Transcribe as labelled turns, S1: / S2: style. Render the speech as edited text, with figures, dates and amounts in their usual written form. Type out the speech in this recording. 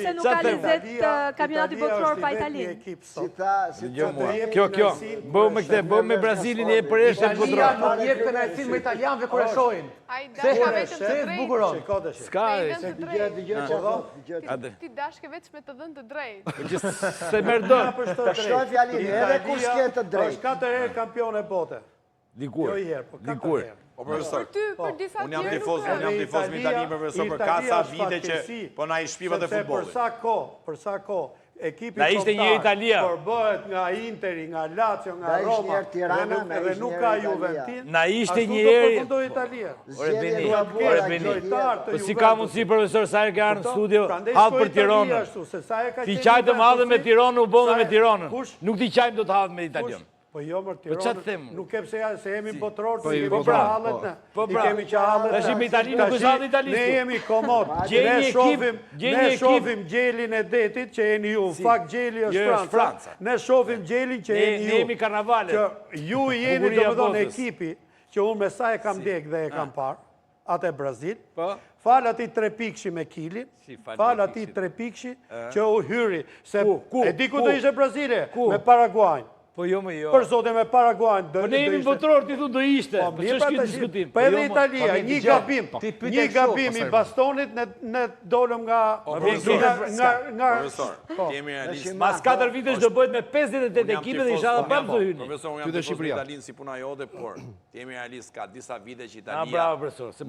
S1: Pse nuk ka lezet kampionati botëror pa Italinë?
S2: Si tha, si
S3: Dëgjo mua. Kjo, kjo, bëu me këtë, bëu me Brazilin e përjashtë
S4: në
S3: botëror.
S4: Italia nuk jep kënaqësinë me italianëve kur e shohin.
S5: Ai dashka vetëm të drejtë.
S4: Bukuron.
S3: S'ka,
S2: se dëgjoj, dëgjoj çfarë thotë, dëgjoj.
S5: Ti dashke veç me të dhënë të drejtë.
S3: Po që s'e merr dot.
S2: Shtoj fjalinë, edhe kur s'ke të drejtë.
S6: Është katër herë kampione bote.
S3: Dikur.
S6: Jo i herë, po katër
S3: Dikur.
S6: herë.
S7: Po profesor,
S5: Për ty, për disa
S7: unë jam
S5: tjerë nuk
S7: tifoz, unë jam
S6: Edhe
S7: tifoz me
S6: Italia-
S7: Italinë profesor, për ka
S6: Italia
S7: sa
S6: është
S7: vite që
S6: fatkeqësi,
S7: po na i shpivat e
S6: sepse Për
S7: futbollit.
S6: sa kohë, për sa kohë, ekipi
S3: Na ishte një
S6: kombëtar
S3: Italia.
S6: përbëhet nga Interi, nga Lazio, nga
S2: Na ishte
S6: Roma,
S2: një herë Tirana,
S6: dhe nuk,
S2: na
S6: edhe
S2: ishte
S6: nuk
S2: një
S6: ka
S2: herë Italia.
S6: Juventin,
S3: Na ishte
S6: ashtu
S3: një
S6: do
S3: herë-
S6: përfundoj Italia.
S3: Ore
S2: Zgjedhje
S3: Beni,
S2: e gabuara,
S3: ore Beni.
S6: Lojtar të
S3: Po si ka mundësi profesor sa herë ka ardhur në studio,
S6: Prandaj
S3: hall
S6: shkoi
S3: për
S6: Italia
S3: Tironën.
S6: ashtu, se sa herë ka
S3: Ti
S6: qenë
S3: qajtëm hallin me
S6: Juventusi,
S3: Tironën, u bën
S6: sa
S3: dhe me
S6: herë-
S3: Tironën.
S6: Kush?
S3: Nuk ti qajmë dot hallet me Italian.
S6: Po jo, mër
S3: Po çfarë
S6: Tironën,
S3: them unë?
S6: nuk e pse ja, se jemi botëror,
S3: Po
S6: se
S3: jemi
S6: kemi
S3: botëror,
S6: që hallet
S3: po.
S6: ne.
S3: Po
S6: I
S3: pra.
S6: kemi që hallet
S3: Tash
S6: ne.
S3: me Italinë nuk
S6: Tashi
S3: është halli italisht
S6: Ne
S3: këtu.
S6: jemi komod.
S3: Gjej
S6: Ne
S3: një ekip,
S6: shohim,
S3: gjej
S6: ne
S3: një ekip.
S6: shohim gjelin e detit që jeni ju. Në fakt gjeli është
S3: Jo, është
S6: Franca.
S3: Franca.
S6: Ne shohim gjelin që
S3: Ne-
S6: jeni ju.
S3: ne jemi karnavalet.
S6: Që ju jeni
S3: Bukuria
S6: domethënë
S3: botës.
S6: ekipi që unë me sa e kam ndjek dhe e kam parë, atë e Brazil.
S3: Po.
S6: Fal atij tre pikëshi me Kilin,
S3: Si, fal
S6: fal
S3: tre
S6: atij
S3: pikëshit.
S6: tre pikëshi që u hyri. Se
S3: Ku, ku,
S6: e di ku
S3: ku?
S6: do ishte Brazili?
S3: Ku?
S6: Me Paraguajin.
S3: Po jo më jo.
S6: Për zotin me Paraguajin.
S3: Po ne jemi botëror, ti thu do ishte.
S6: Po
S3: Po
S6: mirë
S3: ç'është
S6: pra
S3: ky
S6: tash,
S3: diskutim?
S6: Po edhe
S3: jo, mo-
S6: Italia,
S4: Po,
S6: një
S4: dëgjoj,
S6: gabim,
S4: ti pyete
S6: një
S4: kështu,
S6: gabim i
S4: pastaj.
S6: Bastonit ne ne dolëm nga
S7: O,
S6: nga
S7: profesor,
S6: nga nga
S7: Profesor,
S6: Po.
S7: ti jemi realist.
S3: Mas katër vitesh do bëhet me 58
S7: Unë jam
S3: ekipe dhe
S7: tifoz,
S3: inshallah
S7: unë
S3: prapë
S7: jam-
S3: do hyni.
S7: Profesor, unë
S8: Ty
S7: jam
S8: dhe
S7: tifoz me
S8: Shqipëria.
S7: Italinë si puna jote, por ti jemi realist, ka disa vite që
S3: Ah,
S7: Italia
S3: bravo profesor, se po
S7: nuk.